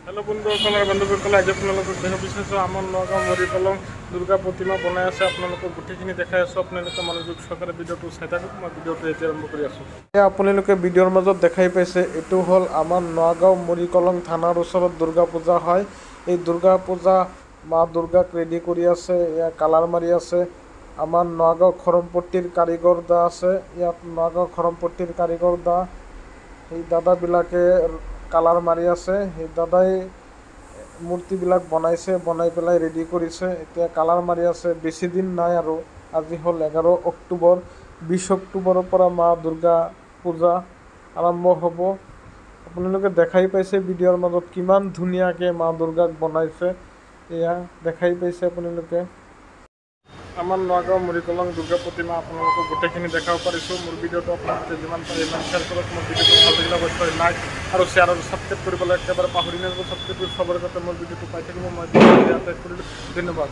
Hello' বন্ধুসকল আৰু বান্ধৱীসকল, আজি আপোনালোকক দেখাব বিচাৰিছোঁ আমাৰ নগাঁও মৰিকলং দুৰ্গা প্ৰতিমা বনাই আছে। আপোনালোকক গোটেইখিনি দেখাই আছোঁ, আপোনালোকে মনোযোগ সহকাৰে ভিডিঅ'টো চাই থাকক। মই ভিডিঅ'টো এতিয়া আৰম্ভ কৰি আছোঁ। এতিয়া আপোনালোকে ভিডিঅ'ৰ মাজত দেখাই পাইছে, এইটো হ'ল আমাৰ নগাঁও মৰিকলং থানাৰ ওচৰত দুৰ্গা পূজা হয়। এই দুৰ্গা পূজা মা দুৰ্গাক ৰেডি কৰি আছে, এয়া কালাৰ মাৰি আছে। আমাৰ নগাঁও খৰমপট্টিৰ কাৰিকৰ দা আছে ইয়াত। নগাঁও খৰমপট্টিৰ কাৰিকৰ দা, সেই দাদাবিলাকে কালাৰ মাৰি আছে। সেই দাদাই মূৰ্তিবিলাক বনাইছে, বনাই পেলাই ৰেডি কৰিছে, এতিয়া কালাৰ মাৰি আছে। বেছি দিন নাই আৰু, আজি হ'ল 11 অক্টোবৰ। 20 অক্টোবৰৰ পৰা মা দুৰ্গা পূজা আৰম্ভ হ'ব। আপোনালোকে দেখাই পাইছে ভিডিঅ'ৰ মাজত কিমান ধুনীয়াকৈ মা দুৰ্গাক বনাইছে, এয়া দেখাই পাইছে আপোনালোকে। আমাৰ নগাঁও মৰিকলং দুৰ্গা প্ৰতিমা আপোনালোকক গোটেইখিনি দেখাব পাৰিছোঁ। মোৰ ভিডিঅ'টো আপোনালোকে যিমান পাৰে ইমান শ্বেয়াৰ কৰক। মোৰ ভিডিঅ'টো ভাল লাগিলে অৱশ্যেই লাইক আৰু শ্বেয়াৰ আৰু ছাবস্ক্ৰাইব কৰিবলৈ একেবাৰে পাহৰি নাযাব। ছাবস্ক্ৰাইব কৰি চবৰে যাতে মোৰ ভিডিঅ'টো পাই থাকিব। মই ইয়াতে কৰিলোঁ, ধন্যবাদ।